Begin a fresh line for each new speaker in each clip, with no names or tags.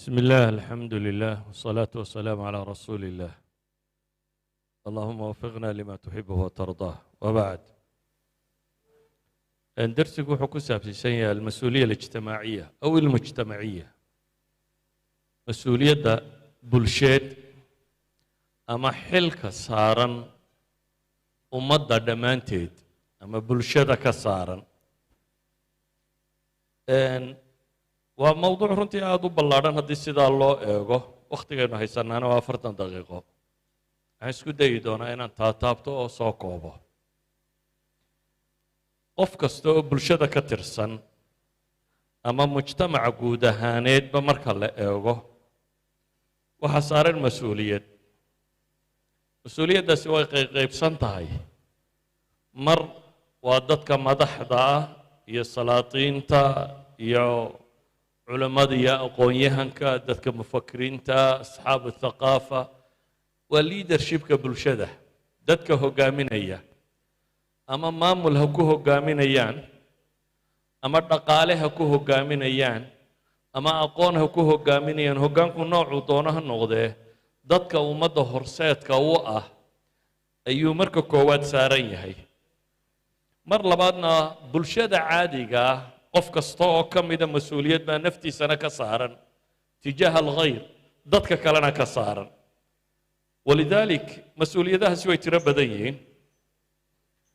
بسم الله، الحمد لله، والصلاة والسلام على رسول الله. اللهم وفقنا لما تحبه وترضاه، وبعد. Darsigu wuxuu ku saabsiisan yahay المسؤولية الاجتماعية أو المجتمعية، mas-uuliyadda bulsheed ama xilka saaran ummadda dhammaanteed ama bulshada ka saaran. Waa mowduuc runtii aada u ballaadhan haddii sidaa loo eego. Wakhtigaynu haysanaana waa 40 daqiiqo. Waxaan isku dayi doonaa inaan taataabto oo soo koobo. Qof kasta oo bulshada ka tirsan ama mujtamaca guud ahaaneedba marka la eego, waxaa saaran mas-uuliyad. Mas-uuliyaddaasi way qayqaybsan tahay. Mar waa dadka madaxda ah iyo salaatiinta iyo culammada iyo aqoon-yahanka, dadka mufakiriinta, أصحاب الثقافة, waa leadershipka bulshada, dadka hoggaaminaya, ama maamul ha ku hoggaaminayaan, ama dhaqaale ha ku hoggaaminayaan, ama aqoon ha ku hoggaaminayaan. Hoggaanku noocuu doono ha noqdee, dadka ummadda horseedka u ah ayuu marka koowaad saaran yahay. Mar labaadna, bulshada caadiga ah qof kasta oo ka mida mas-uuliyad baa naftiisana ka saaran تجاه الغير, dadka kalena ka saaran. ولذلك mas-uuliyadahaasi way tiro badan yihiin,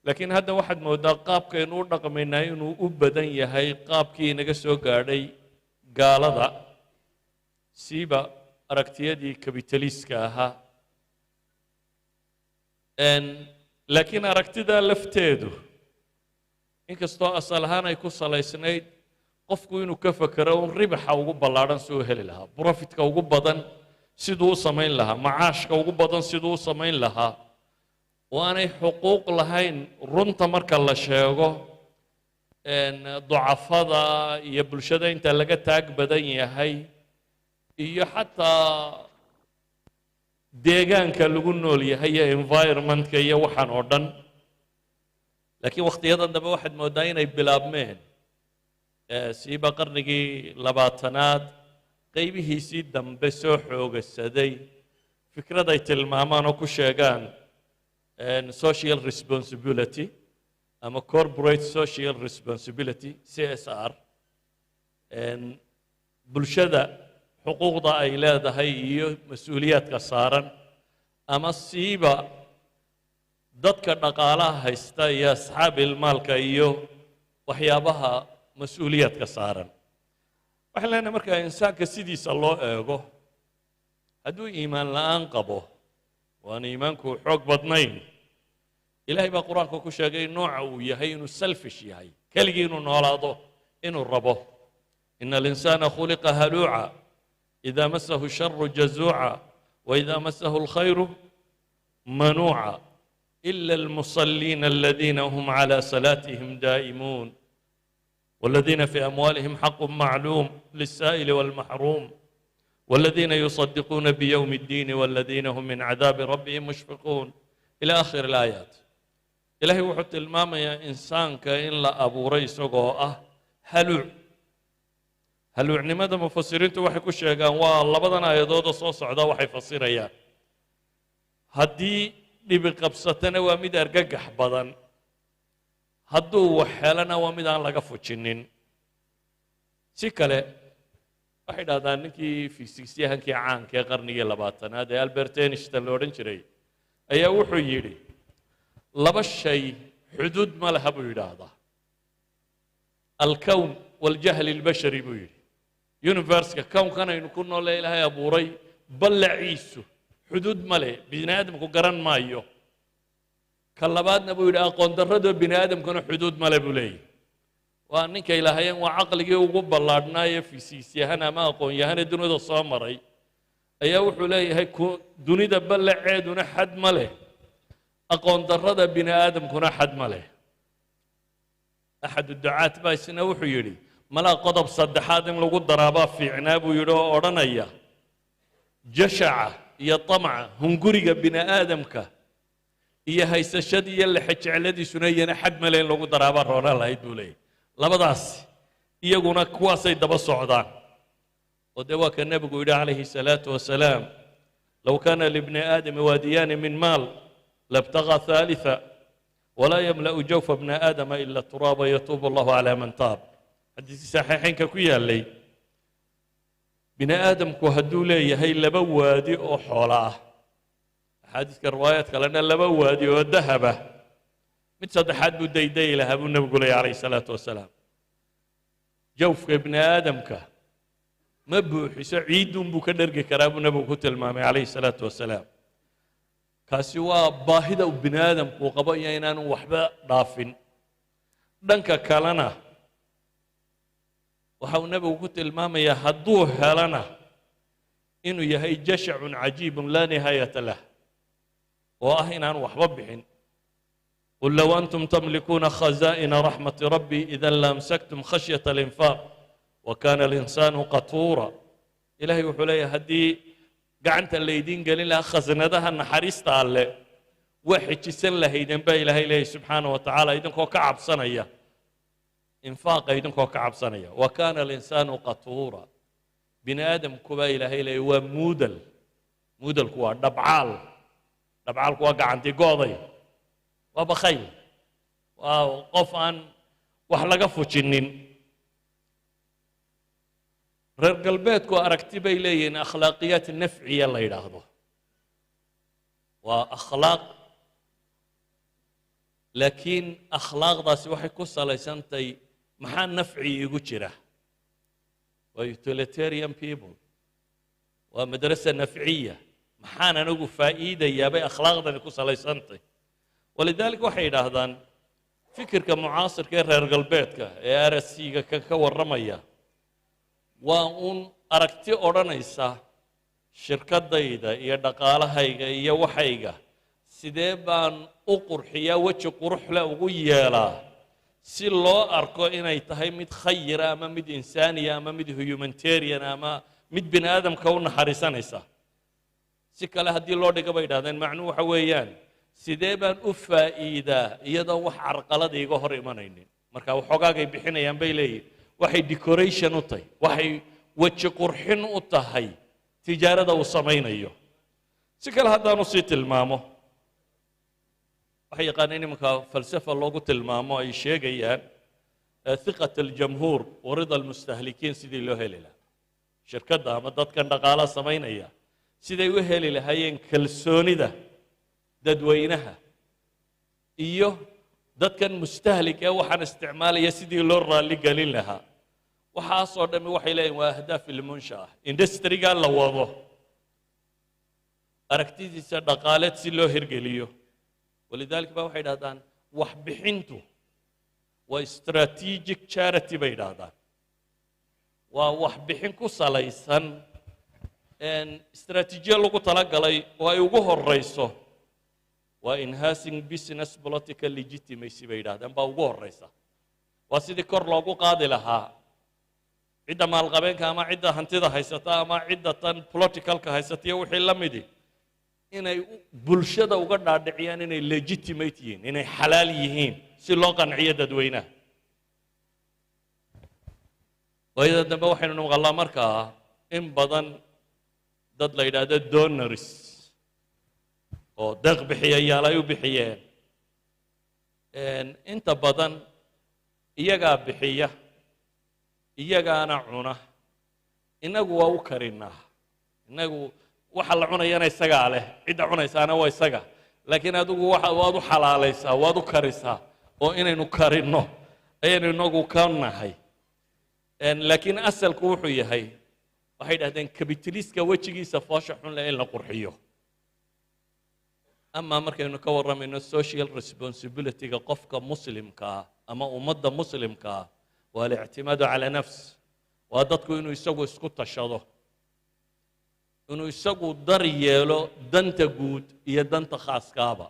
laakiin hadda waxaad mooddaa qaabkaynu u dhaqmaynaa inuu u badan yahay qaabkii inaga soo gaadhay gaalada, siiba aragtiyadii kapitaliiska ahaa. Laakiin aragtida lafteedu, inkastoo asal ahaan ay ku salaysnayd qofku inuu ka fekero un ribaxa ugu ballaadhan si uu heli lahaa, profitka ugu badan siduu u samayn lahaa, macaashka ugu badan siduu u samayn lahaa, oo aanay xuquuq lahayn runta marka la sheego ducafada iyo bulshada inta laga taag badan yahay iyo xataa deegaanka lagu nool yahay iyo environmentka iyo waxaan oo dhan. Laakiin wakhtiyadan dambe waxaad mooddaa inay bilaabmeen, siiba qarnigii 20aad qaybihiisii dambe soo xoogasaday, fikrad ay tilmaamaan oo ku sheegaan social responsibility ama corporate social responsibility, CSR, bulshada xuquuqda ay leedahay iyo mas-uuliyaadka saaran, ama siiba dadka dhaqaalaha haysta iyo asxaabil maalka iyo waxyaabaha mas-uuliyaadka saaran. Waxaan leenahay, markaa insaanka sidiisa loo eego, hadduu iimaan la'aan qabo, waana iimaanku xoog badnayn, Ilaahay baa Qur-aanka ku sheegay nooca uu yahay inuu selfish yahay, keligii inuu noolaado inuu rabo. إن الإنسان خلق هلوعا، إذا مسه الشر جزوعا، وإذا مسه الخير منوعا، إلا المصلين الذين هم على صلاتهم دائمون، والذين في أموالهم حق معلوم للسائل والمحروم، والذين يصدقون بيوم الدين، والذين هم من عذاب ربهم مشفقون، إلى آخر الآيات. Ilaahay wuxuu tilmaamayaa insaanka in la abuuray isagoo ah haluuc. Haluucnimada mufasiriintu waxay ku sheegaan waa labadan aayadoodoo soo socda. Waxay fasirayaan, haddii dhibi qabsatana waa mid argagax badan, hadduu wax helana waa mid aan laga fujinin. Si kale waxay dhahdaan, ninkii fiisigsyahankii caanka ee qarnigii 20aad ee Albert Einstein la odhan jiray ayaa wuxuu yidhi, laba shay xuduud ma laha buu yidhaahdaa, الكون والجهل البشري buu yidhi. Universeka, kownkan aynu ku noole Ilaahay abuuray, ballaciisu xuduud ma leh, bini aadamku garan maayo. Ka labaadna, buu yidhi, aqoon darrado bini aadamkuna xuduud male buu leeyahy. Waa ninka ilaahayeen waa caqligii ugu ballaadhnaaye fisiisyahan ama aqoon-yahanee dunida soo maray ayaa wuxuu leeyahay, dunida ballaceeduna xad ma leh, aqoon darrada bini aadamkuna xad ma leh. أحد الدعاة baa isna wuxuu yidhi, malaa qodob saddexaad in lagu daraabaa fiicnaa buu yidhi, oo odhanaya jashaca iyo tamca, hunguriga bini aadamka iyo haysashadii iyo lexejecladiisuna iyana xad male in lagu daraabaa roona lahayd buu leeyahy. Labadaas iyaguna kuwaasay daba socdaan. Oo dee waa ka Nebigu yidhi calayhi salaatu wasalaam: "Low kaana libni aadami waadiyaani min maal labtagaa haalitha, walaa yamla'u jawfa bna aadama ila turaaba, yatuubu Allahu calaa man taab." Xadiiskii saxiixaynka ku yaallay, bini aadamku hadduu leeyahay laba waadi oo xoolo ah, axaadiiska riwaayaad kalena laba waadi oo dahaba, mid saddexaad buu daydayi lahaa, buu Nebigu leeyahy calayhi salaatu wasalaam. Jawfka ibni aadamka ma buuxiso, ciidun buu ka dhergi karaa, buu Nebigu ku tilmaamay calayhi salaatu wasalaam. Kaasi waa baahida uu bini aadamku qabo iyo inaanu waxba dhaafin. Dhanka kalena waxa uu Nebigu ku tilmaamayaa hadduu helana inuu yahay jashacun cajiibun laa nihaayata lah, oo ah inaanu waxba bixin. "Qul low antum tamlikuuna khazaa'ina raxmati rabbii idan laamsaktum khashyata alinfaaq, wa kana alinsaanu qatuura." Ilahay wuxuu leeyahay, haddii gacanta laydiin gelin lahaa khasnadaha naxariista Alle, waa xejisan lahaydeen, baa Ilaahay leeyahy subxaana wa tacaala, idinkoo ka cabsanaya infaaqa, idinkoo ka cabsanaya. "Wa kaana alinsaanu qatuura." Bini aadamku, baa Ilaahay leeyahy, waa muudal. Muudalku waa dhabcaal. Dhabcaalku waa gacanti go'day, waa bakhayl, waa qof aan wax laga fujinin. Reer galbeedku aragti bay leeyihiin akhlaaqiyaat nafciya la yidhaahdo. Waa akhlaaq, laakiin akhlaaqdaasi waxay ku salaysantahay maxaa nafci igu jira. Waa utilitarian people, waa madrasa nafciya. Maxaan anigu faa'iidayaa bay akhlaaqdani ku salaysantahy. Walidaalika waxay yidhaahdaan fikirka mucaasirka ee reer galbeedka ee RSC-ga kan ka warramaya waa uun aragti odhanaysa shirkadayda iyo dhaqaalahayga iyo waxayga sidee baan u qurxiyaa, weji quruxle ugu yeelaa, si loo arko inay tahay mid khayira ama mid insaaniya ama mid humanitarian ama mid bini aadamka u naxariisanaysa. Si kale haddii loo dhigo, bay yidhahdeen, macnuhu waxa weeyaan sidee baan u faa'iidaa iyadoon wax carqalada iga hor imanaynin. Marka waxoogaagay bixinayaan, bay leeyihin, waxay decoration u tahay, waxay weji qurxin u tahay tijaarada uu samaynayo. Si kale haddaanu sii tilmaamo, waxay yaqaaneen iminka falsafa loogu tilmaamo ay sheegayaan hiqat aljamhuur wa rida almustahlikiin. Sidii loo heli lahaa shirkadda ama dadkan dhaqaala samaynaya, siday u heli lahaayeen kalsoonida dadweynaha iyo dadkan mustahlik ee waxaan isticmaalaya, sidii loo raalli gelin lahaa, waxaasoo dhammi waxay leeyihin waa ahdaaf ilmunsha ah. Industry-ga la wado aragtidiisa dhaqaaleed si loo hirgeliyo. Walidaalika ba waxay idhahdaan waxbixintu waa strategic charity, bay idhahdaan. Waa waxbixin ku salaysan istaraatiijiya lagu talagalay oo ay ugu horeyso waa enhancing business political legitimacy, bay yidhahdeen, baa ugu horeysa. Waa sidii kor loogu qaadi lahaa cidda maalqabeenka ama cidda hantida haysata ama cidda tan politicalka haysata iyo wixii la midi, inay bulshada uga dhaadhiciyaan inay legitimate yihiin, inay xalaal yihiin, si loo qanciyo dadweynaha. Waayada dambe waxaynu maqalnaa markaa in badan dad la yidhaahdo donors oo deeq bixiyayaal ay u bixiyeen. Inta badan iyagaa bixiya, iyagaana cuna. Innagu waa u karinaa. Innagu waxa la cunayana isagaa leh, cidda cunaysaana waa isaga, laakiin adigu waxa waad u xalaalaysaa, waad u karisaa, oo inaynu karinno ayaynu inagu ka nahay. Laakiin asalku wuxuu yahay, waxay dhahdeen, capitalist-ka wejigiisa foosha xun leh in la qurxiyo. Amaa markaynu ka warramayno social responsibility-ga qofka muslimka ah ama ummadda muslimka ah, waa alictimaadu calaa nafs. Waa dadku inuu isagu isku tashado, inuu isagu dar yeelo danta guud iyo danta khaaskaaba.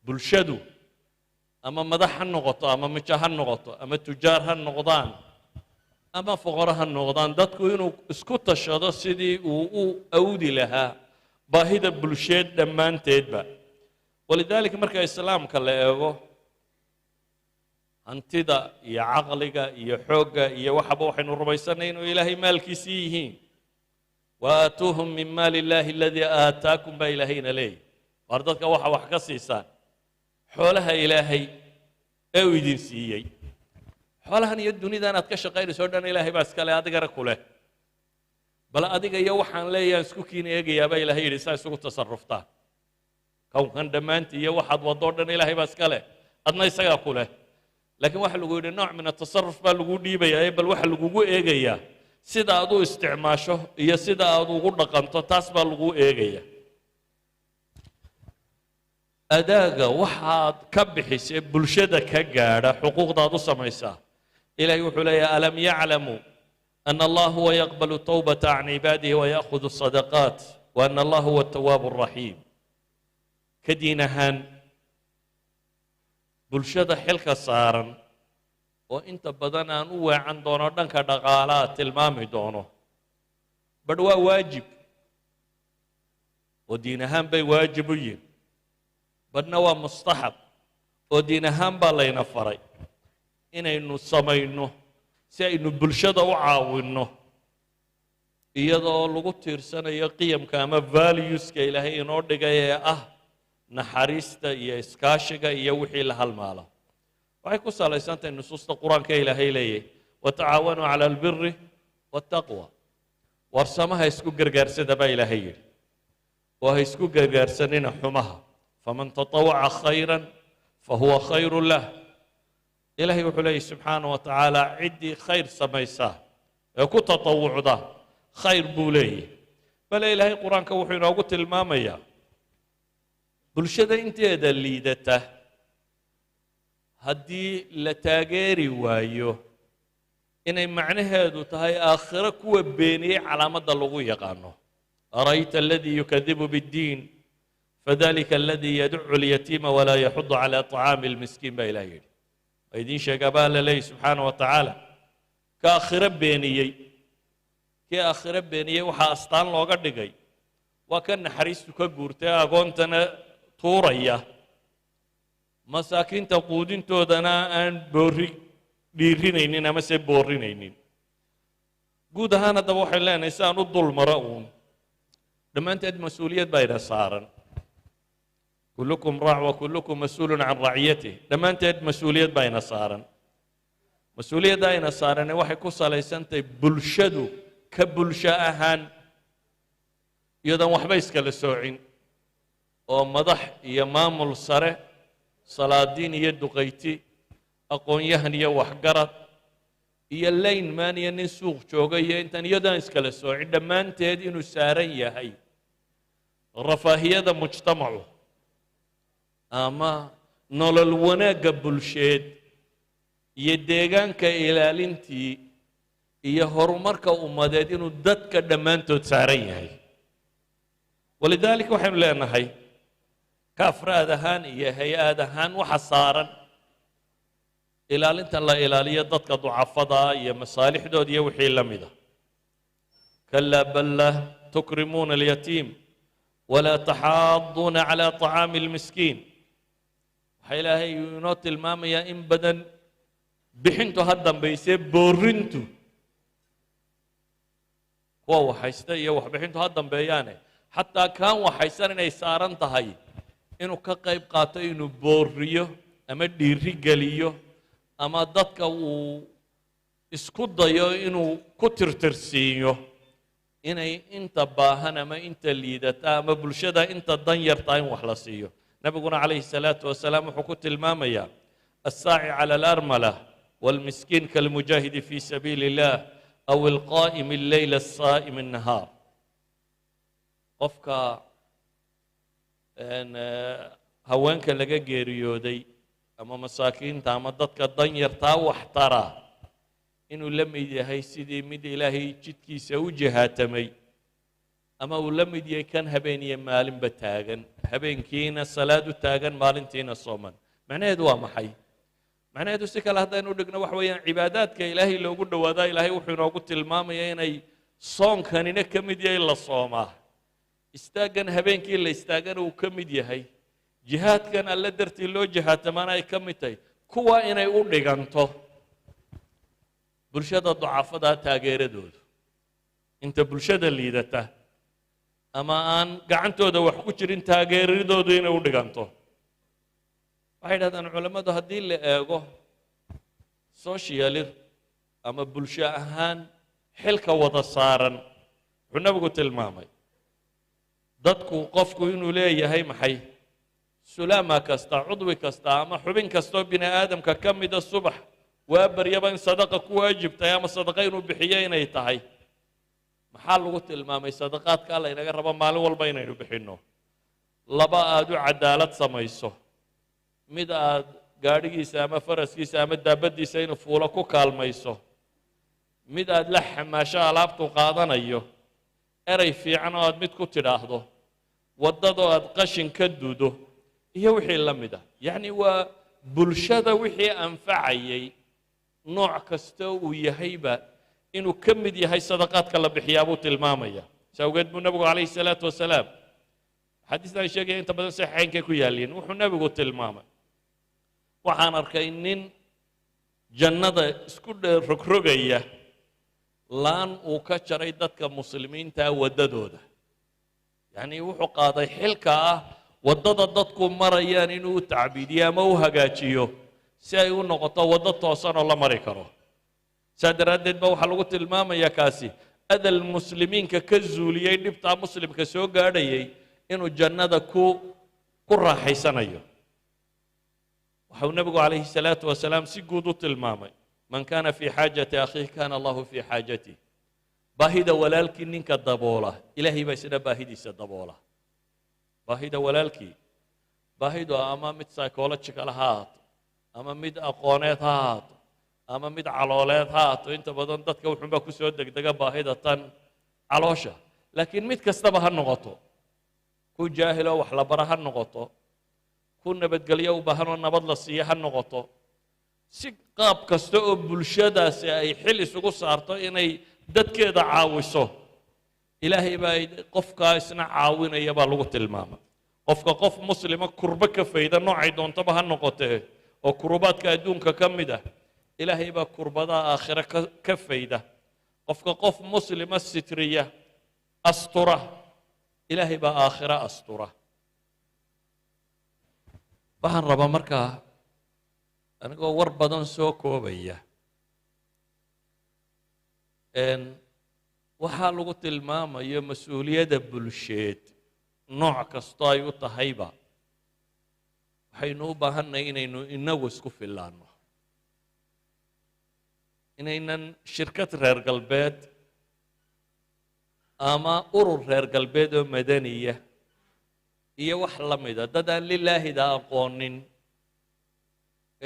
Bulshadu ama madax ha noqoto ama mijo ha noqoto ama tujaar ha noqdaan ama foqoro ha noqdaan, dadku inuu isku tashado sidii uu u awdi lahaa baahida bulsheed dhammaanteedba. Walidaalika marka islaamka la eego, Hantida iyo caqliga iyo xoogga iyo waxaba waxaynu rumaysanay inuu Ilaahay maalkiisii yihiin. وآتوهم من مال الله الذي آتاكم baa Ilaahayna leeyahy. Waar dadka waxa wax ka siisaan xoolaha Ilaahay ee uu idin siiyey. Xoolahan iyo dunidan aad ka shaqaynayso o dhan Ilaahay baa iskale, adigana ku leh. Bal adiga iyo waxaan leeyahan isku kiin eegayaa baa Ilahay yidhi, saa isugu tasaruftaan. Kownkan dhammaantii iyo waxaad waddo o dhan Ilaahay baa iska leh, adna isagaa ku leh, laakiin waxa lagu yidhi nooc min atasaruf baa lagu dhiibayaa, bal waxa lagugu eegayaa sida aad u isticmaasho iyo sida aad ugu dhaqanto, taas baa lagu eegaya. Adaaga waxaad ka bixisee bulshada ka gaadha xuquuqdaad u samaysaa. Ilahay wuxuu leeyahay: ألم يعلموا أن الله هو يقبل التوبة عن عباده ويأخذ الصدقات وأن الله هو التواب الرحيم. Ka diin ahaan bulshada xilka saaran, oo inta badan aan u weecan doono dhanka dhaqaalaha tilmaami doono, badh waa waajib oo diin ahaan bay waajib u yihin, badhna waa mustaxab oo diin ahaan baa layna faray inaynu samayno si aynu bulshada u caawinno, iyadoo lagu tiirsanayo qiyamka ama valueska Ilaahay inoo dhigay ee ah naxariista iyo iskaashiga iyo wixii la halmaala. Waxay ku salaysantahay nusuusta Qur-aanka. Ilaahay leeyahy: وتعاونوا على البر والتقوى. Warsamaha isku gargaarsada baa Ilaahay yidhi, oo ha isku gargaarsanina xumaha. فمن تطوع خيرا فهو خير له. Ilaahay wuxuu leeyahy subxaana wa tacaala, ciddii khayr samaysaa ee ku tatawucda khayr buu leeyahy. Bale Ilaahay Qur-aanka wuxuu inoogu tilmaamayaa bulshada inteeda liidata haddii la taageeri waayo inay macnaheedu tahay aakhiro kuwa beeniyey calaamadda lagu yaqaano. أرأيت الذي يكذب بالدين فذلك الذي يدع اليتيم ولا يحض على طعام المسكين baa Ilaah yidhi. Waa idiin sheegaa baa la leeyahy subxaana wa tacaala, ka aakhiro beeniyey. Kii aakhiro beeniyey waxaa astaan looga dhigay waa ka naxariistu ka guurtay, agoontana tuuraya, masaakiinta quudintoodana aan boorri dhiirinaynin ama se boorrinaynin. Guud ahaan haddaba waxaynu leenahay, si aan u dul maro uun, dhammaanteed mas-uuliyad baa ina saaran. كلكم راع وكلكم مسؤول عن رعيته. Dhammaanteed mas-uuliyad baa ina saaran. Mas-uuliyadda ina saarane waxay ku salaysantahay bulshadu ka bulsho ahaan, iyadoon waxba iskala soocin, oo madax iyo maamul sare, salaadiin iyo duqayti, aqoon-yahan iyo waxgarad, iyo laynman iyo nin suuq jooga iyo intaan, iyadoon iskala soocin, dhammaanteed inuu saaran yahay rafaahiyada mujtamacu ama nolol wanaagga bulsheed iyo deegaanka ilaalintii iyo horumarka ummadeed inuu dadka dhammaantood saaran yahay. ولذلك waxaynu leenahay, ka afraad ahaan iyo hay-ad ahaan, waxa saaran ilaalinta la ilaaliyo dadka ducafada iyo masaalixdooda iyo wixii la mida. كلا بل لا تكرمون اليتيم ولا تحاضون على طعام المسكين. Waxaa Ilaahay inoo tilmaamayaa in badan bixintu ha dambaysee boorintu, kuwa waxaysta iyo waxbixintu ha dambeeyaane, xataa kaan waxaysan inay saaran tahay inuu ka qayb qaato, inuu booriyo ama dhiiri geliyo ama dadka uu isku dayo inuu ku tirtirsiiyo inay inta baahan ama inta liidata ama bulshada inta dan yartaa in wax la siiyo. Nabiguna calayhi salaatu wasalaam wuxuu ku tilmaamayaa: الساعي على الأرملة والمسكين كالمجاهد في سبيل الله أو القائم الليل الصائم النهار. Qofka haweenka laga geeriyooday ama masaakiinta ama dadka danyartaa wax tara inuu la mid yahay sidii mid Ilaahay jidkiisa u jihaatamay, ama uu la mid yahay kan habeen iyo maalinba taagan, habeenkiina salaad u taagan, maalintiina sooman. Macnaheedu waa maxay? Macnaheedu si kale haddaynu dhigno waxa weeyaan, cibaadaadka Ilaahay loogu dhowaadaa Ilaahay wuxuu inoogu tilmaamaya inay soonkanina ka mid yahay, la soomaa, istaaggan habeenkii la istaagana uu ka mid yahay, jihaadkan Alle dartii loo jihaatamaana ay ka mid tahay. Kuwa inay u dhiganto bulshada ducafada taageeradoodu, inta bulshada liidata ama aan gacantooda wax ku jirin taageeradoodu inay u dhiganto. Waxay yidhahdaan culammadu, haddii la eego socially ama bulsho ahaan xilka wada saaran, wuxuu Nabigu tilmaamay dadku qofku inuu leeyahay maxay sulaama kasta, cudwi kasta ama xubin kastoo bini aadamka ka mida, subax waa baryaba in sadaqa ku waajibtahay ama sadaqa inuu bixiyo inay tahay. Maxaa lagu tilmaamay sadaqaadka Alla inaga rabo maalin walba inaynu bixinno? Laba aad u cadaalad samayso: mid aad gaadhigiisa ama faraskiisa ama daabaddiisa inuu fuulo ku kaalmayso, mid aad la xamaasho alaabtu qaadanayo, erey fiican oo aad mid ku tidhaahdo, waddadoo aad qashin ka dudo iyo wixii la mid ah. Yacni waa bulshada wixii anfacayay nooc kasta uu yahayba inuu ka mid yahay sadaqaadka la bixiyaa buu tilmaamaya. Si awgeed buu Nebigu calayhi salaatu wasalaam, axaadiistan ay sheegaya inta badan saxiixaynkay ku yaalliin, wuxuu Nebigu tilmaamay: "Waxaan arkay nin jannada isku rogrogaya laan uu ka jaray dadka muslimiinta waddadooda." Yacnii wuxuu qaaday xilka ah waddada dadku marayaan inuu u tacbiidiyo ama u hagaajiyo si ay u noqoto waddo toosan oo la mari karo. Saa daraaddeed ba waxaa lagu tilmaamayaa kaasi adal muslimiinka ka zuuliyey dhibtaa muslimka soo gaadhayay inuu jannada ku raaxaysanayo. Waxau Nebigu calayhi salaatu wasalaam si guud u tilmaamay: "Man kana fii xaajati akhiih kana Allahu fii xaajatih." Baahida walaalkii ninka daboola, Ilaahay baa isna baahidiisa daboola. Baahida walaalkii, baahidu ama mid psychological ha ahaato ama mid aqooneed ha ahaato ama mid calooleed ha ahaato, inta badan dadka wuxuunbaa ku soo degdega baahida tan caloosha, laakiin mid kastaba ha noqoto, ku jaahiloo wax la bara ha noqoto, ku nabadgelyo u baahan oo nabad la siiyo ha noqoto, si qaab kasta oo bulshadaasi ay xil isugu saarto inay dadkeeda caawiso, Ilaahay baa qofkaa isna caawinaya baa lagu tilmaama. Qofka qof muslima kurbo ka fayda, noocay doontaba ha noqotee, oo kurubaadka adduunka ka mid ah, Ilaahay baa kurbadaha aakhire ka fayda. Qofka qof muslima sitriya, astura, Ilaahay baa aakhire astura. Waxaan rabaa markaa, anigoo war badan soo koobaya, waxaa lagu tilmaamayo mas-uuliyadda bulsheed nooc kastoo ay u tahayba, waxaynu u baahannahay inaynu inagu isku fillaanno, inaynan shirkad reer galbeed ama urur reer galbeed oo madaniya iyo wax la mida, dad aan lilaahida aqoonin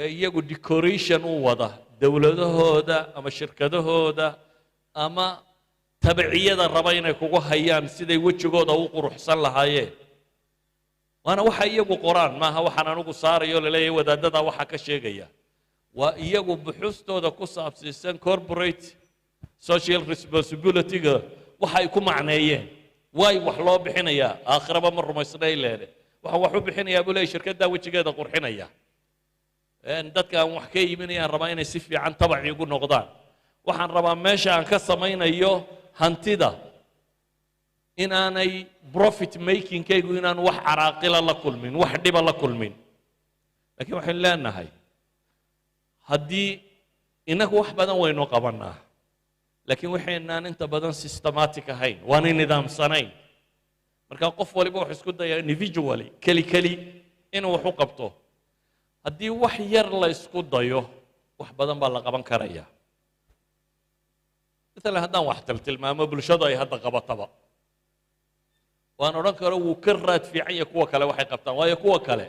ee iyagu decoration u wada dowladahooda ama shirkadahooda ama tabiciyada raba inay kugu hayaan siday wejigooda u quruxsan lahaayeen. Waana waxa iyagu qoraan, maaha waxaan anugu saarayo laleeyahay wadaaddadaa waxaa ka sheegaya. Waa iyagu buxuustooda ku saabsiisan corporate social responsibility-ga waxa ay ku macneeyeen. Waay wax loo bixinayaa? Aakhiraba ma rumaysnay leene, waxaan wax u bixinayaa buu leeyahy shirkaddaa wejigeeda qurxinaya, dadka aan wax ka iibinayaan rabaa inay si fiican tabac iigu noqdaan, waxaan rabaa meesha aan ka samaynayo hantida inaanay profit makingkaygu inaan wax caraaqila la kulmin, wax dhiba la kulmin. Laakiin waxaynu leenahay, haddii innagu wax badan waynu qabannaa, laakiin waxaynaan inta badan systematic ahayn, waanay nidaamsanayn. Marka qof waliba wuxuu isku dayaa individually, keli keli, inuu wax u qabto. Haddii wax yar la isku dayo, wax badan baa la qaban karaya. Maalan haddaan wax tiltilmaamo bulshadu ay hadda qabataba, waan odhan karo wuu ka raad fiican yahay kuwa kale waxay qabtaan, waayo kuwa kale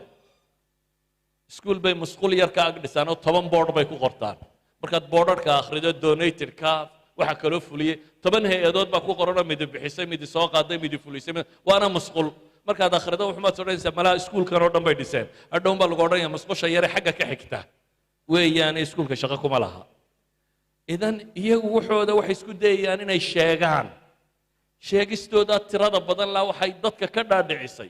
iskuul bay musqul yar ka ag dhisaan oo 10 boodh bay ku qortaan. Markaad boodharka akhrido, donatedka waxaa kaloo fuliyey 10 hay-adood baa ku qoranoo midi bixisay, midi soo qaaday, midi fulisay, waana musqul. Markaad akhrido wuxumaad odhanaysaa malaha iskuulkan oo dhan bay dhiseen. Hadhown baa lagu odhanaya musqusha yare xagga ka xigta weeyaane, iskuulka shaqo kuma laha. Idan iyagu waxooda waxay isku dayayaan inay sheegaan. Sheegistoodaa tirada badan laa waxay dadka ka dhaadhicisay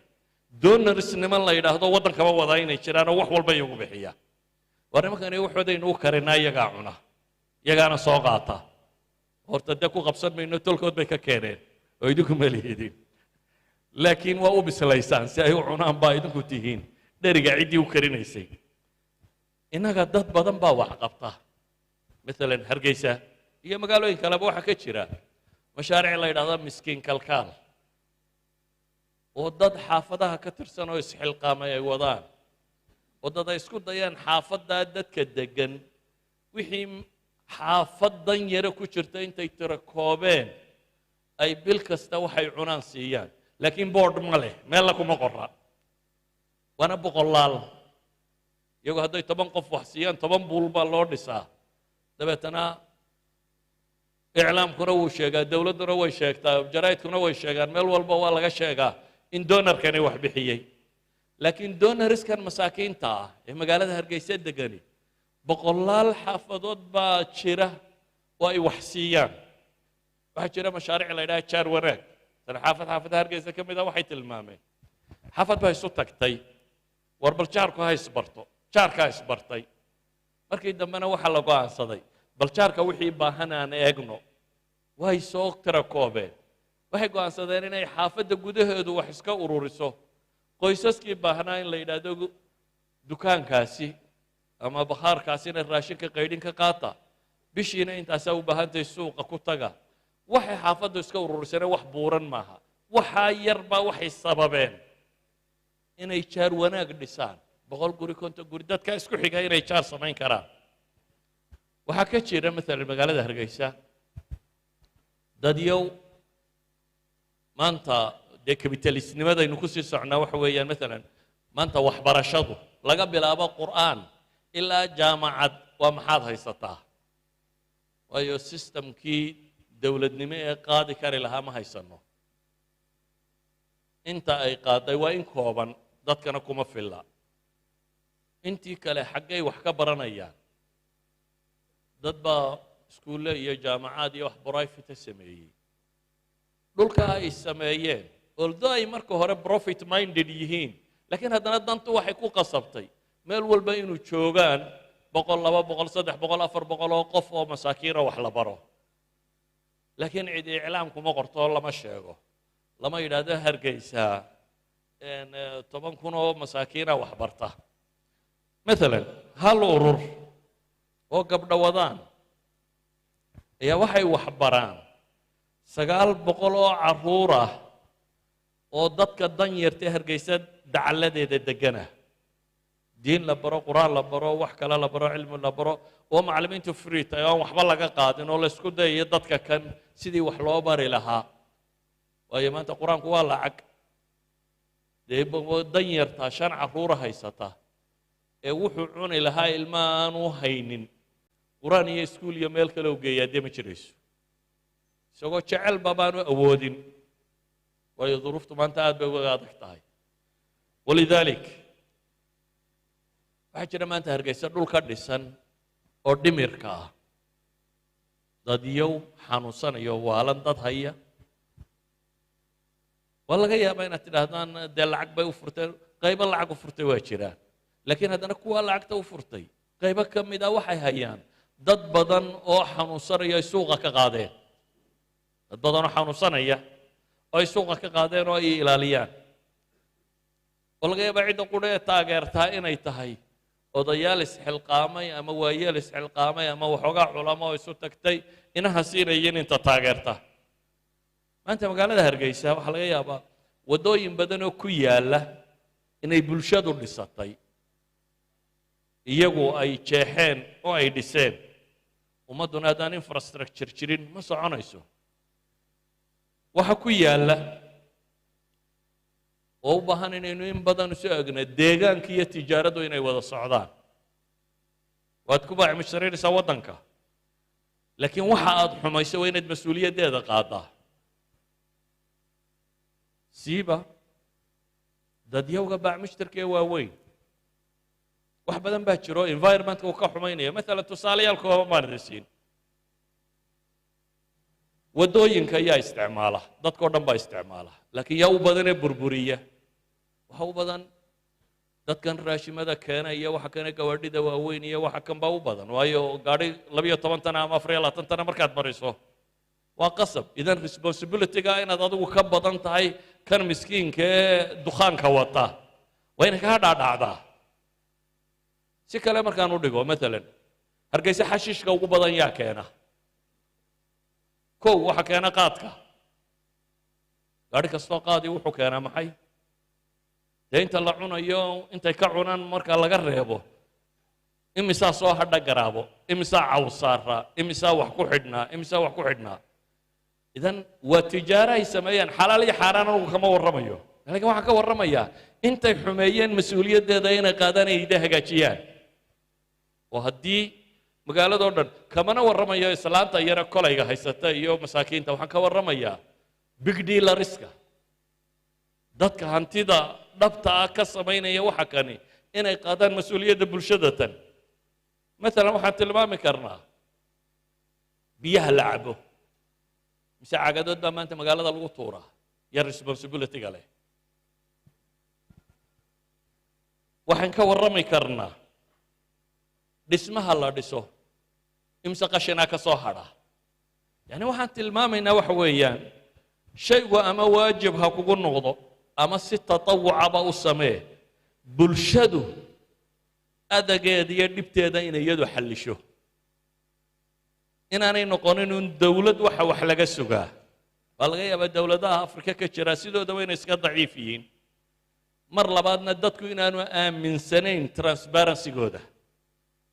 donors niman la yidhaahdo waddankaba wadaa inay jiraan oo wax walba iyagu bixiya. War nimankani waxoodaynu u karinaa, iyagaa cuna, iyagaana soo qaata. Horta dee ku qabsan mayno, tolkood bay ka keeneen oo idinku malihidin, laakiin waa u bislaysaan si ay u cunaan baa idinku tihiin dheriga ciddii u karinaysay. Innaga dad badan baa wax qabta. Maalan Hargeysa iyo magaalooyin kaleba waxaa ka jira mashaariic la yidhahda Miskiin Kalkaal, oo dad xaafadaha ka tirsan oo isxilqaamay ay wadaan, oo dad ay isku dayaan xaafaddaa dadka deggan wixii xaafad dan yare ku jirta intay tiro koobeen ay bil kasta waxay cunaan siiyaan. Laakiin board ma leh, meella kuma qora, waana boqolaal. Iyagoo hadday 10 qof wax siiyaan, 10 buul baa loo dhisaa. Dabeetana iclaamkuna wuu sheegaa, dowladduna way sheegtaa, jaraa'idkuna way sheegaan, meel walba waa laga sheegaa in donorkani wax bixiyey. Laakiin donorskan masaakiinta ah ee magaalada Hargeysa degani, boqolaal xaafadood baa jira oo ay wax siiyaan. Waxaa jira mashaariic la yidhaha Jaar Wanaag. Tan xaafad xaafadaha Hargeysa ka mid ah waxay tilmaameen, xaafad baa isu tagtay, war bal jaarku ha isbarto. Jaarkaa isbartay. Markii dambena waxaa la go'aansaday, bal jaarka wixii baahan aan eegno. Way soo tira koobeen, waxay go'aansadeen inay xaafadda gudaheedu wax iska ururiso, qoysaskii baahnaa in la yidhaahdo dukaankaasi ama bakhaarkaasi inay raashinka qaydhin ka qaata, bishiina intaasaa u baahantahay, suuqa ku taga. Waxay xaafaddu iska ururisana wax buuran maaha, waxaa yarbaa waxay sababeen inay jaar wanaag dhisaan. 100 guri, 50 guri, dadka isku xiga inay jaar samayn karaan. Waxaa ka jira maalan magaalada Hargeysa dadyow maanta dee capitalistnimadaynu kusii socnaa. Waxa weeyaan maalan maanta waxbarashadu laga bilaabo Qur'aan ilaa jaamacad waa maxaad haysataa, waayo systemkii dowladnimo ee qaadi kari lahaa ma haysano. Inta ay qaaday waa in kooban, dadkana kuma filla. Intii kale xaggay wax ka baranayaan? Dad baa iskuulle iyo jaamacaad iyo wax private sameeyey. Dhulka ay sameeyeen, although ay marka hore profit minded yihiin, laakiin haddana dantu waxay ku qasabtay meel walba inuu joogaan 100, 200, 300, 400 oo qof oo masaakiina wax la baro. Laakiin cid iclaam kuma qorto oo lama sheego, lama yidhaahdo Hargeysa 10,000 oo masaakiina wax barta. Maalan hal urur oo gabdho wadaan ayaa waxay wax baraan 900 oo carruur ah oo dadka danyarta Hargeysa dacalladeeda deggana, diin la baro, Qur-aan la baro, wax kale la baro, cilmi la baro, oo macallimiintu free tahay oo aan waxba laga qaadin, oo laysku dayayo dadka kan sidii wax loo bari lahaa, waayo maanta Qur-aanku waa lacag. Dee danyartaa shan carruura haysata ee wuxuu cuni lahaa ilma aanu haynin, Qur-aan iyo iskuul iyo meel kale u geeyaa dee ma jirayso, isagoo jecelba baanu awoodin, waayo duruuftu maanta aad bay uga adag tahay. Walidaalik waxaa jira maanta Hargeysa dhul ka dhisan oo dhimirka ah, dadyow xanuunsanayo, waalan dad haya. Waa laga yaabaa inaad tidhaahdaan dee lacag bay u furteen. Qaybo lacag u furtay waa jiraan, laakiin haddana kuwa lacagta u furtay qaybo ka mid a waxay hayaan dad badan oo xanuunsanaya ay suuqa ka qaadeen, dad badan oo xanuunsanaya oo ay suuqa ka qaadeen oo ay ilaaliyaan, oo laga yaabaa cidda qudha ee taageertaa inay tahay odayaal isxilqaamay ama waayeel isxilqaamay ama waxoogaa culamo oo isu tagtay inaha siinayin inta taageerta. Maanta magaalada Hargeysa waxaa laga yaabaa waddooyin badan oo ku yaalla inay bulshadu dhisatay, iyagu ay jeexeen oo ay dhiseen. Ummadduna haddaan infrastructure jirin ma soconayso. Waxa ku yaalla oo u baahan inaynu in badan isu egno deegaanka iyo tijaaradu inay wada socdaan. Waad ku baacimushtarinaysaa waddanka, laakiin waxa aad xumayso waa inaad mas-uuliyaddeeda qaadaa. Siiba dadyowga baacmushtarka ee waaweyn, wax badan baa jiro environmentka uu ka xumaynaya. Maalan tusaalayaal kooban baan idin siin. Waddooyinka yaa isticmaala? Dadkao dhan baa isticmaala, laakiin yaa u badanee burburiya? Waxa u badan Dadkan raashimada keena iyo waxa keena gawaadhida waaweyn iyo waxa kan baa u badan, waayo gaadhi 12 tana ama 24 tana markaad mariso waa qasab. Idan responsibilityga inaad adigu ka badan tahay kan miskiinka ee dukhaanka wata waa inay kaa dhaadhacdaa. Si kale markaan u dhigo, maalan Hargeysa xashiishka ugu badan yaa keena? Kow waxa keena qaadka. Gaadhi kastoo qaadii wuxuu keenaa maxay? Dee inta la cunayo, intay ka cunaan marka laga reebo, imisaa soo hadha garaabo, imisaa cawsaaraa, imisaa wax ku xidhnaa, imisaa wax ku xidhnaa? Idan waa tijaaro ay sameeyeen. Xalaal iyo xaaraan anugu kama warramayo, laakiin waxaan ka warramayaa intay xumeeyeen mas-uuliyaddeeda inay qaadaan, ay ida hagaajiyaan. Oo haddii magaaladoo dhan, kamana warramayo islaanta yare kolayga haysata iyo masaakiinta, waxaan ka warramayaa big dealerska, dadka hantida dhabta ah ka samaynaya waxa kani, inay qaadaan mas-uuliyadda bulshada tan. Maalan waxaan tilmaami karnaa biyaha la cabo, mise cagadood baa maanta magaalada lagu tuuraa iyo responsibilityga leh. Waxaan ka warrami karnaa dhismaha la dhiso, imse qashinaa ka soo hadha. Yani waxaan tilmaamaynaa waxa weeyaan, shaygu ama waajib ha kugu noqdo ama si tatawucaba u samee, bulshadu adageeda iyo dhibteeda inay iyadu xallisho, inaanay noqonin un dowlad waxa wax laga sugaa. Waa laga yaabaa dowladaha Afrika ka jira sidoodaba inay iska daciif yihiin. Mar labaadna dadku inaanu aaminsanayn transparencygooda,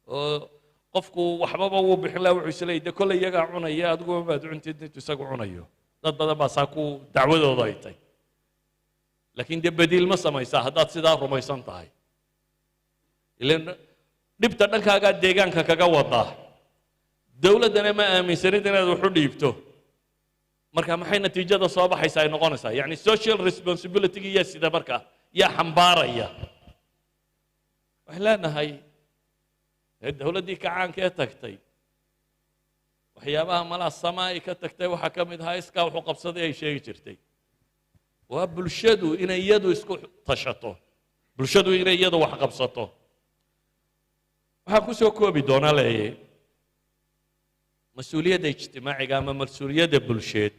oo qofku waxbaba wuu bixin laha, wuxuu isleeyahy de kolley iyagaa cunaya, adiguba maad cuntid intuu isagu cunayo. Dad badan baa saa ku dacwadooda ay tahy, laakiin dee badiil ma samaysaa haddaad sidaa rumaysan tahay? Ilan dhibta dhankaagaa deegaanka kaga wadaa, dowladdana ma aaminsanid inaad wax u dhiibto. Marka maxay natiijada soo baxaysa ay noqonaysaa? Yacni social responsibility yaa sida marka yaa xambaaraya? Waxaan leenahay dowladdii kacaanka ee tagtay, waxyaabaha malaa sama ay ka tagtay waxaa ka mid ahaa iskaa wuxuu qabsaday ay sheegi jirtay. Waa bulshadu inay iyadu isku tashato, bulshadu inay iyadu wax qabsato. Waxaan ku soo koobi doonaa leeyahay, mas-uuliyadda ijtimaaciga ama mas-uuliyadda bulsheed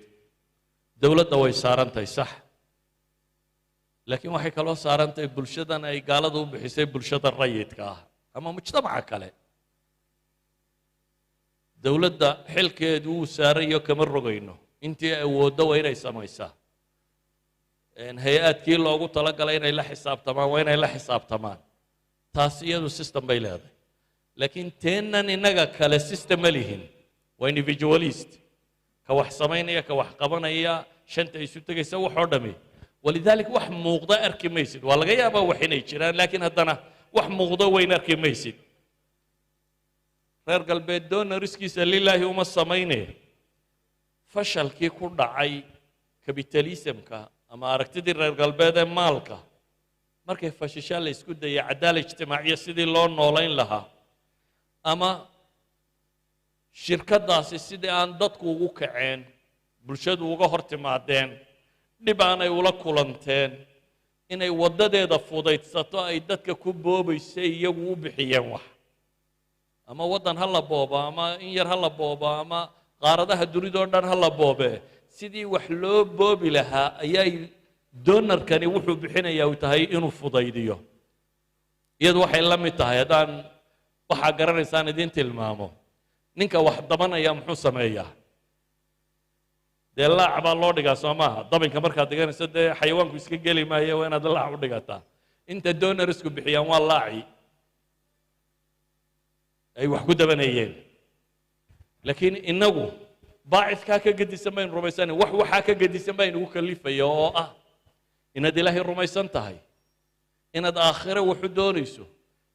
dowladda way saaran tahay, sax, laakiin waxay kaloo saaran tahay bulshadan ay gaaladu u bixisay bulshada rayidka ah ama mujtamaca kale. Dowladda xilkeedu wuu saarayo, kama rogayno. Intii awooddo waa inay samaysaa. Hay-aadkii loogu talagalay inay la xisaabtamaan waa inay la xisaabtamaan. Taas iyadu system bay leedahay, laakiin teennan innaga kale system ma lihin. Waa individualist, ka wax samaynaya, ka wax qabanaya, shanta isu tegaysa, wax oo dhami. Walidalik wax muuqda arki maysid. Waa laga yaabaa wax inay jiraan, laakiin haddana wax muuqdo weyn arki maysid. Reer galbeed donorskiisa lilaahi uma samayne. Fashalkii ku dhacay capitalismka ama aragtidii reer galbeed ee maalka markay fashishaa, la isku dayay cadaala ijtimaaciya sidii loo noolayn lahaa ama shirkaddaasi sidii aan dadku ugu kaceen, bulshadu uga hor timaadeen, dhib aanay ula kulanteen, inay waddadeeda fudaydsato ay dadka ku boobaysay, iyagu u bixiyeen wax. Ama waddan ha la boobo, ama in yar ha la boobo, ama qaaradaha dunida oo dhan ha la boobe, sidii wax loo boobi lahaa ayay donorkani wuxuu bixinayaa uu tahay inuu fudaydiyo. Iyadu waxay la mid tahay, haddaan waxaa garanaysaan idiin tilmaamo, ninka wax dabanaya muxuu sameeyaa? Dee laac baa loo dhigaa, soo maaha? Dabinka markaad dhiganayso dee xayawaanku iska geli maayo, waa inaad laac u dhigataa. Inta donorsku bixiyaan waa laaci ay wax ku dabanayeen. Laakiin innagu baacidkaa ka gedisan baynu rumaysanay. Wax waxaa ka gedisan baa inugu kalifaya, oo ah inaad Ilaahay rumaysan tahay, inaad aakhire waxu doonayso,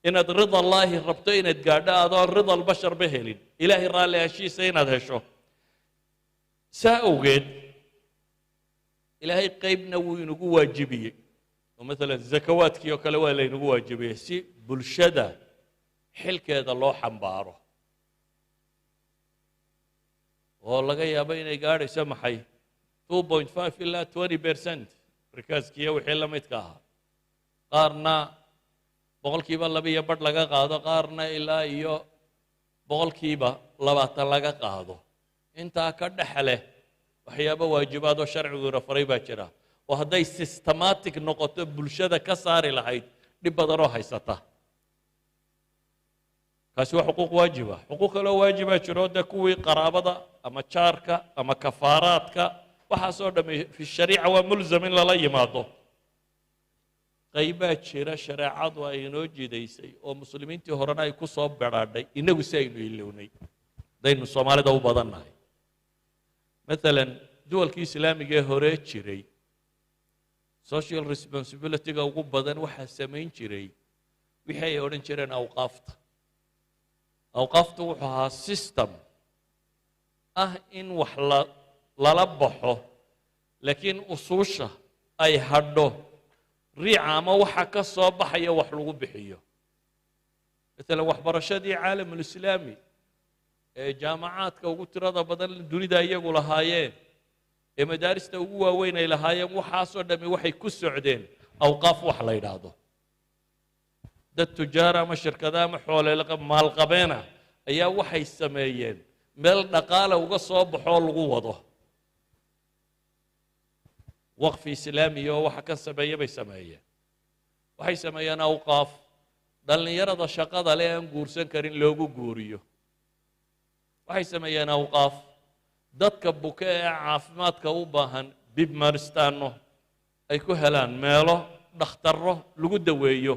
inaad rida Allaahi rabto inaad gaadho adoon rida albasharba helin, Ilaahay raalli heshiisa inaad hesho. Saa awgeed Ilaahay qaybna wuu inagu waajibiyey, oo maalan zakawaadkii oo kale waa laynagu waajibiyey si bulshada xilkeeda loo xambaaro, oo laga yaabo inay gaadhayso maxay 2.5 ilaa 20% rikaaskiiyo wixii la midka ahaa. Qaarna 2.5% laga qaado, qaarna ilaa iyo 20% laga qaado. Intaa ka dhex leh waxyaabo waajibaad oo sharcigu rafaray baa jira, oo hadday systematic noqoto bulshada ka saari lahayd dhib badan oo haysata. Kaasi waa xuquuq waajiba. Xuquuq kaloo waajibaa jiro, dee kuwii qaraabada ama jaarka ama kafaaraadka, waxaasoo dhammi fi shariica waa mulzam in lala yimaado. Qaybaa jira shareecadu ay inoo jidaysay oo muslimiintii horena ay ku soo bedhaadhay, inagu si aynu ilownay haddaynu Soomaalida u badannahay. Maalan duwalkii islaamiga ee hore jiray, social responsibility-ga ugu badan waxaa samayn jiray wixii ay odhan jireen awqaafta. Awqaaftu wuxuu ahaa system ah in wax la lala baxo, laakiin usuusha ay hadho, riica ama waxa ka soo baxaya wax lagu bixiyo. Maalan waxbarashadii caalamulislaami ee jaamacaadka ugu tirada badan dunida iyagu lahaayeen, ee madaarista ugu waaweyn ay lahaayeen, waxaasoo dhammi waxay ku socdeen awqaaf wax la yidhaahdo. Dad tujaara ama shirkada ama xoole maalqabeena ayaa waxay sameeyeen meel dhaqaale uga soo baxoo lagu wado. Waqfi islaamiya oo waxa ka sameeya bay sameeyeen. Waxay sameeyeen awqaaf dhallinyarada shaqada le aan guursan karin loogu guuriyo. Waxay sameeyeen awqaaf dadka buke ee caafimaadka u baahan bibmaristaano ay ku helaan meelo dhakhtarro lagu daweeyo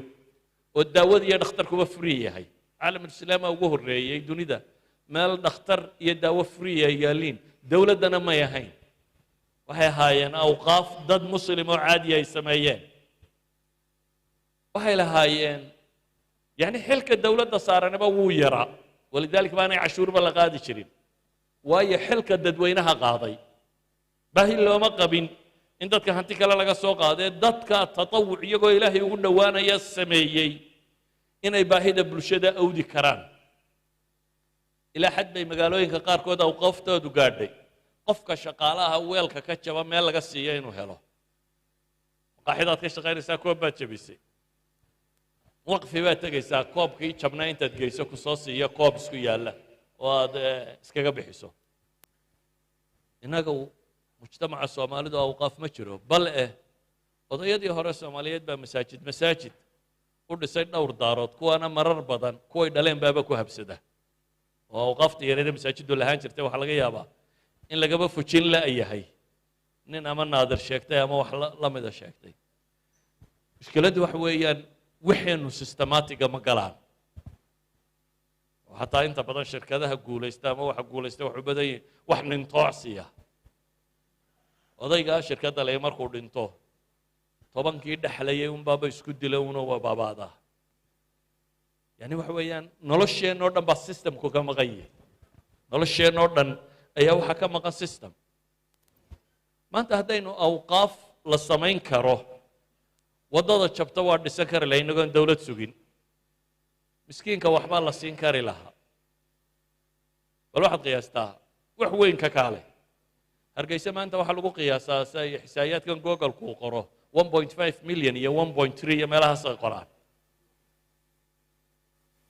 oo daawada iyo dhakhtarkuba free yahay. Caalamulislaama ugu horreeyey dunida meel dhakhtar iyo daawo free ay yaalliin, dowladdana may ahayn. Waxay ahaayeen awqaaf dad muslim oo caadi ay sameeyeen. Waxay lahaayeen yacni xilka dowladda saaranaba wuu yaraa, walidaalika baanay cashuurba la qaadi jirin, waayo xilka dadweynaha qaaday. Baahi looma qabin in dadka hanti kale laga soo qaadee, dadka tatawuc iyagoo Ilaahay ugu dhowaanaya sameeyey inay baahida bulshada awdi karaan. Ilaa xad bay magaalooyinka qaarkood awqaaftoodu gaadhay qofka shaqaalaha weelka ka jaba meel laga siiyo inuu helo. Maqaaxidaad ka shaqaynaysaa, koob baad jabisay, waqfi baad tegaysaa, koobkii jabnaa intaad geyso ku soo siiyo koob isku yaalla oo aad iskaga bixiso. Innaga mujtamaca Soomaalidu awqaaf ma jiro, bal eh odayadii hore Soomaaliyeed baa masaajid masaajid u dhisay dhowr daarood, kuwaana marar badan kuway dhaleen baaba ku habsada. Oo awqaafta yareeda masaajiddu lahaan jirtay waxaa laga yaabaa in lagaba fujin la' yahay nin ama naadir sheegtay ama wax la mida sheegtay. Mushkiladdu waxa weeyaan waxaynu systematic-ga ma galaan. Xataa inta badan shirkadaha guulaysta ama waxa guulaysta waxu badan yihin wax nintoocsiya. Odaygaa shirkadda le markuu dhinto, 10kii dhexlayay unbaaba isku dila una waa baabaadaa. Yani waxa weeyaan nolosheenoo dhan baa systemku ka maqan yahay. Nolosheenoo dhan ayaa waxaa ka maqan system. Maanta haddaynu awqaaf la samayn karo, waddada jabta waa dhisan kari laha inagoon dowlad sugin, miskiinka waxbaa la siin kari lahaa. Bal waxaad qiyaastaa wax weyn ka kaale Hargeysa maanta waxaa lagu qiyaasaa si ay xisaayaadkan Google-ku qoro 1.5 million iyo 1.3 iyo meelahaas ay qoraan.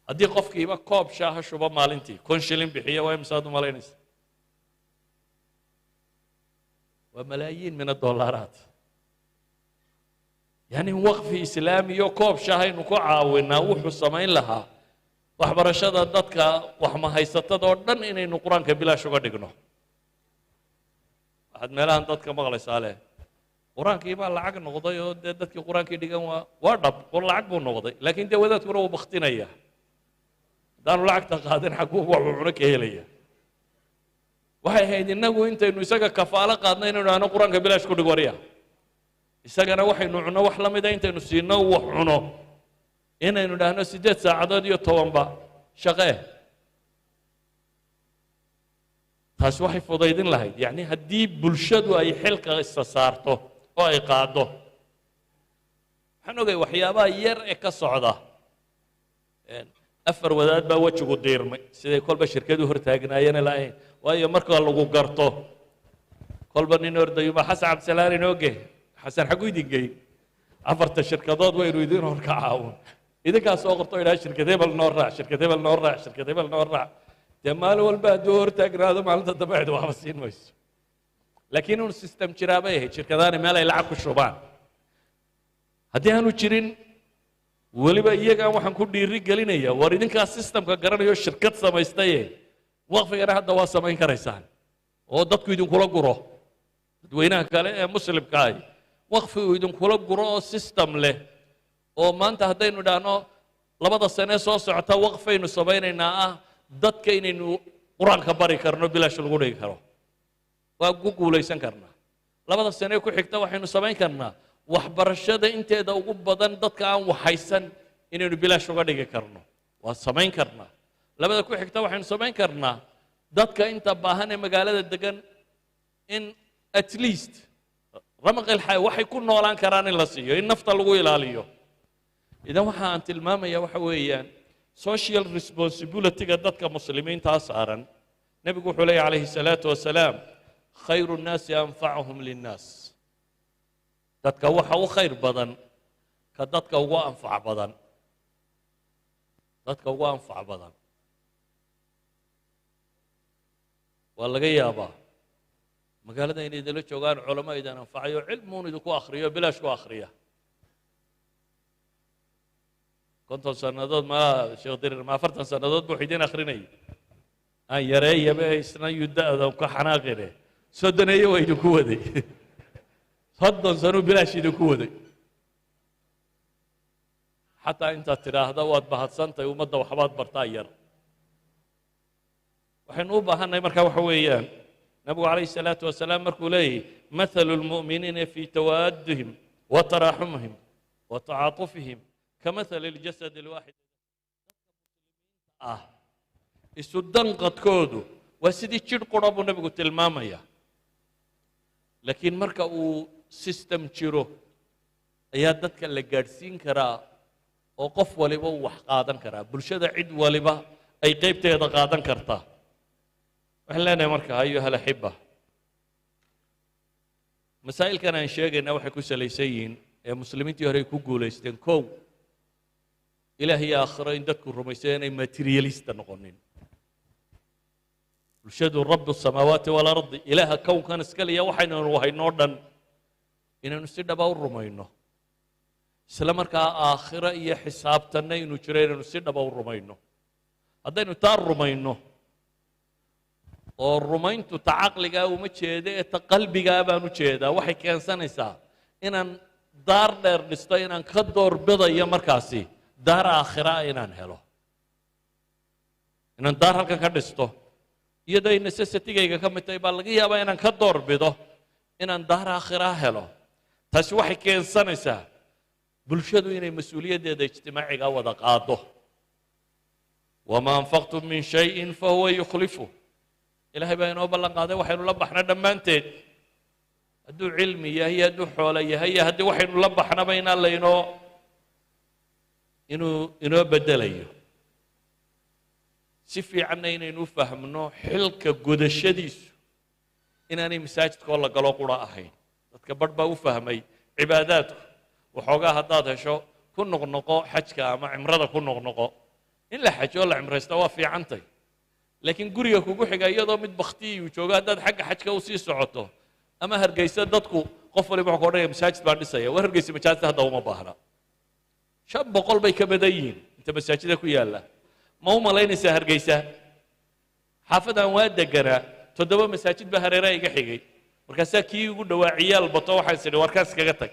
Haddii qofkiiba koob shaaha shubo maalintii, 1000 shilin bixiya, waa imisaad u malaynaysa? Waa malaayiin min adollaaraat. Yani waqfi islaamiyo koob shaahaynu ku caawinaa wuxuu samayn lahaa waxbarashada dadka waxmahaysatada oo dhan inaynu Qur-aanka bilaash uga dhigno. Waxaad meelahan dadka maqlaysaa leh Qur-aankii baa lacag noqday, oo dee dadkii Qur-aankii dhigan waa dhab lacag buu noqday, laakiin dee wadaadkuna wuu baktinaya. Haddaanu lacagta qaadin, xagguu waxuu cuno ka helaya? Waxay ahayd innagu intaynu isaga kafaalo qaadno inaynu dhahno Qur-aanka bilaash ku dhig warya, isagana waxaynu cunno wax la mida intaynu siino wax cuno, inaynu dhahno 8 saacadood iyo 10ba shaqee. Taasi waxay fudaydin lahayd, yacni haddii bulshadu ay xilka isa saarto oo ay qaaddo. Waxaan ogay waxyaabaha yar ee ka socda. Afar wadaad baa wejigu diirmay siday kolba shirkadu hortaagnaayeen lahayn, waayo marka lagu garto kolba nin ordayuma Xasan Cabdisalaan inooge, Xasan xaggu idin geyn, afarta shirkadood waynu idin horka caawin. Idinkaa soo qorto, idhaha shirkad hebel noo raac, shirkad hebel noo raac, shirkad hebel noo raac. Dee maalin walba hadduu hortaagnaado, maalinta dambe cid waxba siin mayso. Laakiin inuu system jiraa bay ahayd, shirkadaani meel ay lacag ku shubaan. Haddii aanu jirin, weliba iyagaan waxaan ku dhiiri gelinaya, war idinkaa systemka garanayo, shirkad samaystaye, waqfigana hadda waa samayn karaysaan oo dadku idinkula guro, dadweynaha kale ee muslimka ahi waqfi uu idinkula guro oo system leh. Oo maanta haddaynu idhaahno 2da sane soo socota waqfaynu samaynaynaa, dadka inaynu Qur-aanka bari karno, bilaash lagu dhigi karo, waa ku guulaysan karnaa. 2da sane ku xigta waxaynu samayn karnaa waxbarashada inteeda ugu badan dadka aan waxaysan inaynu bilaash uga dhigi karno, waa samayn karnaa. 2da ku xigta waxaynu samayn karnaa dadka inta baahan ee magaalada degan in at least ramaqilxay waxay ku noolaan karaan in la siiyo, in nafta lagu ilaaliyo. Idan waxa aan tilmaamaya waxa weeyaan social responsibility-ga dadka muslimiintaa saaran. Nebigu wuxuu leeyahy calayhi salaatu wasalaam: خير الناس أنفعهم للناس. Dadka waxa u khayr badan ka dadka ugu anfac badan, dadka ugu anfac badan. Waa laga yaabaa magaalada inay idinla joogaan culamo idin anfacayo, cilmuun idinku akhriyo, bilaash ku akhriya 50 sannadood. Ma Sheekh Dirir ma 40 sannadood buu idin akhrinayay? Aan yareeyaba, isna yuda'da ka xanaaqine, soddoneeye waa idinku waday, 30 sanuu bilaash idinku waday. Xataa intaad tidhaahda waad mahadsantahay, ummadda waxbaad bartaa yar. Waxaynu u baahannahay markaa waxa weeyaan, nabigu calayhi salaatu wasalaam markuu leeyahy: مثل المؤمنين في توادهم وتراحمهم وتعاطفهم كمثل الجسد الواحد. Isu danqadkoodu waa sidii jidh qura buu nebigu tilmaamaya. Laakiin marka uu system jiro ayaa dadka la gaadhsiin karaa oo qof waliba uu wax qaadan karaa, bulshada cid waliba ay qaybteeda qaadan kartaa. Waxaan leenahay marka, أيها الأحبة, masaa'ilkan aan sheegayna waxay ku salaysan yihiin ee muslimiintii hore ay ku guulaysteen: kow, Ilaah iyo aakhiro in dadku rumaysay, inay materialista noqonin bulshadu. رب السماوات والأرض, Ilaaha kownkan iska liya, waxaynu haynoo dhan inaynu si dhaba u rumayno, isla markaa aakhiro iyo xisaabtanna inuu jiro inaynu si dhaba u rumayno. Haddaynu taa rumayno, oo rumayntu ta caqligaa uma jeeda ee ta qalbigaa baan u jeedaa, waxay keensanaysaa inaan daar dheer dhisto inaan ka doorbidayo markaasi daar aakhira inaan helo. Inaan daar halkan ka dhisto iyadoo ay necessity-gayga ka mid tahay baa laga yaabaa inaan ka doorbido inaan daar aakhira helo. Taasi waxay keensanaysaa bulshadu inay mas-uuliyaddeeda ijtimaaciga wada qaado. وما أنفقتم من شيء فهو يخلفه. Ilaahay baa inoo ballan qaaday waxaynu la baxna dhammaanteed, hadduu cilmi yahay iyo hadduu xoolo yahay iyo haddii waxaynu la baxnaba, inaan laynoo inuu inoo beddelayo. Si fiicanna inaynu u fahmno xilka gudashadiisu inaanay masaajidkoo la galo qura ahayn. Dadka barh baa u fahmay cibaadaadku waxoogaa haddaad hesho ku noqnoqo xajka ama cimrada ku noqnoqo. In la xajo oo la cimraysta waa fiicantay, laakiin guriga kugu xiga iyadoo mid baktiyuu joogo haddaad xagga xajka usii socoto, ama Hargeysa dadku qof waliba wuxuu ka odhanaya masaajid baan dhisaya. War, Hargeysa masaajid hadda uma baahna, 500 bay ka badan yihiin inta masaajida ku yaalla. Ma u malaynaysaa Hargeysa? Xaafadaan waa deganaa, toddoba masaajid baa hareeraha iga xigay. Markaasaa kii ugu dhowaa ciyaal bato, waxaan is idhi warkaas iskaga tag.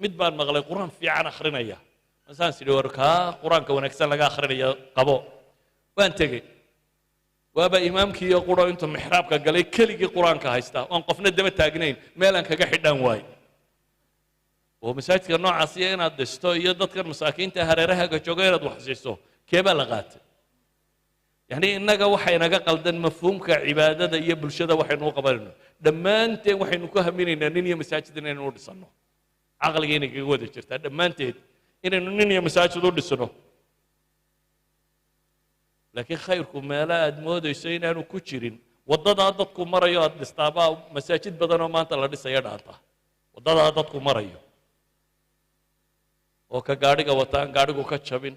Mid baan maqlay Qur-aan fiican akhrinaya, masaan is idhi war kaa Qur-aanka wanaagsan laga akhrinaya qabo. Waan tegey, waaba imaamkii iyo quro intuu mixraabka galay keligii Qur-aanka haysta oon qofna daba taagnayn, meelaan kaga xidhan waay. Oo masaajidka noocaasiya inaad dhisto iyo dadkan masaakiinta hareerahaaga jooga inaad wax siiso, keebaa la qaatay? Yacni innaga waxa inaga qaldan mafhuumka cibaadada iyo bulshada waxaynu u qabanayno. Dhammaanteen waxaynu ku haminaynaa nin iyo masaajid inaynu u dhisanno. Caqliga inay kaga wada jirtaa dhammaanteed inaynu nin iyo masaajid u dhisno. Laakiin khayrku meelo aad moodayso inaanu ku jirin, waddadaa dadku marayo aad dhistaabaa masaajid badan oo maanta la dhisaya dhaanta. Waddadaa dadku marayo oo ka gaadhiga wata aan gaadhigu ka jabin.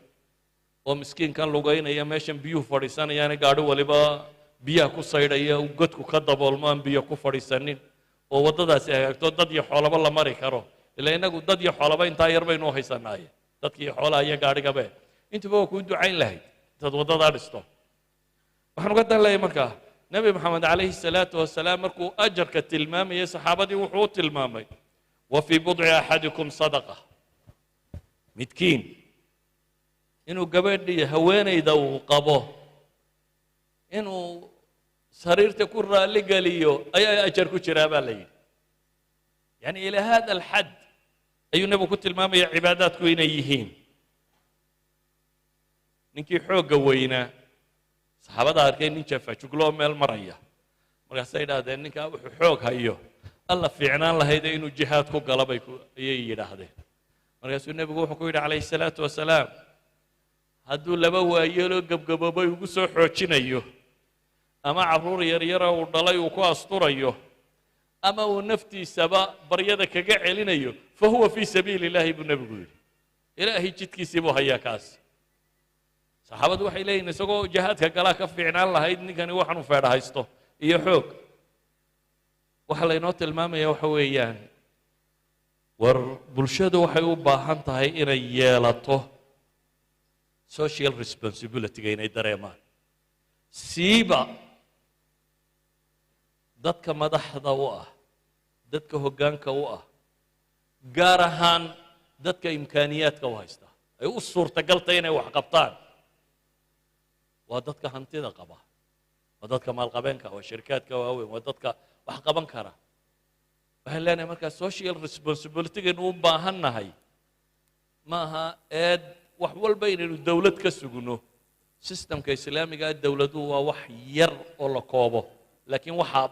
Oo miskiinkan lugaynaya meeshan biyuhu fadhiisanayaana gaadhi waliba biyaha ku saydhaya, godku ka daboolmo, aan biyo ku fadhiisanin, oo waddadaasi hagaagto, dad iyo xoolaba la mari karo. Ilaa innagu dad iyo xoolaba intaa yar baynu u haysanaaye, dadka iyo xoolaha iyo gaadhigabe intuba waa kuu ducayn lahayd intaad waddadaa dhisto. Waxaan uga dan leeyahay markaa, Nebi Maxamed calayhi salaatu wasalaam markuu ajarka tilmaamayay saxaabadii, wuxuu u tilmaamay: "Wa fii budci axadikum sadaqa." Midkiin inuu gabadhii haweenayda uu qabo inuu sariirta ku raalli geliyo ayaa ajar ku jiraa, baa la yidhi. Yani ilaa hada alxad ayuu nebigu ku tilmaamaya cibaadaadku inay yihiin. Ninkii xoogga weynaa, saxaabada arkay nin jafajugloo meel maraya, markaasay idhahdeen, "Ninkaa wuxuu xoog hayo alla fiicnaan lahayde inuu jihaad ku galo," bay ayay yidhaahdeen. Markaasuu nebigu wuxuu ku yidhi calayhi salaatu wasalaam, "Hadduu laba waayeeloo gebgaboobay ugu soo xoojinayo, ama carruur yaryara uu dhalay uu ku asturayo, ama uu naftiisaba baryada kaga celinayo, fa huwa fii sabiili illaahi," buu nebigu yidhi. Ilaahay jidkiisii buu hayaa kaasi. Saxaabadu waxay leeyihin, isagoo jihaadka galaa ka fiicnaan lahayd ninkani waxaanu feedha haysto iyo xoog. Waxaa laynoo tilmaamaya waxa weeyaan, war bulshadu waxay u baahan tahay inay yeelato social responsibility-ga, inay dareemaan, siiba dadka madaxda u ah, dadka hoggaanka u ah, gaar ahaan dadka imkaaniyaadka u haysta, ay u suurtagaltay inay wax qabtaan. Waa dadka hantida qaba, waa dadka maalqabeenka, waa shirkaadka waaweyn, waa dadka wax qaban kara. Waxaan leenahay markaa, social responsibility-gaynu u baahan nahay ma aha eed wax walba inaynu dowlad ka sugno. Systemka islaamiga ah dowladuhu waa wax yar oo la koobo, laakiin waxaa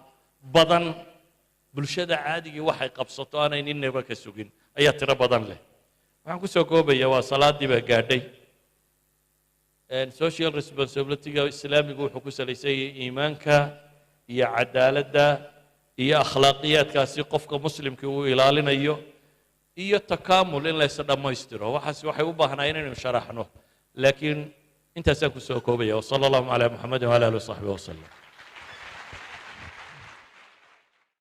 badan bulshada caadigii waxay qabsato aanay ninaba ka sugin ayaa tiro badan leh. Waxaan kusoo koobaya, waa salaadii baa gaadhay. Social responsibility-ga islaamigu wuxuu ku salaysan yahay iimaanka iyo cadaaladda iyo akhlaaqiyaadkaasi qofka muslimkii uu ilaalinayo, iyo takaamul, in laysa dhammaystiro. Waxaas waxay u baahnaa inaynu sharaxno, laakiin intaasaan kusoo koobaya. Wasala allahu calaa Muxamedin wala alihi wasaxbihi wasalam.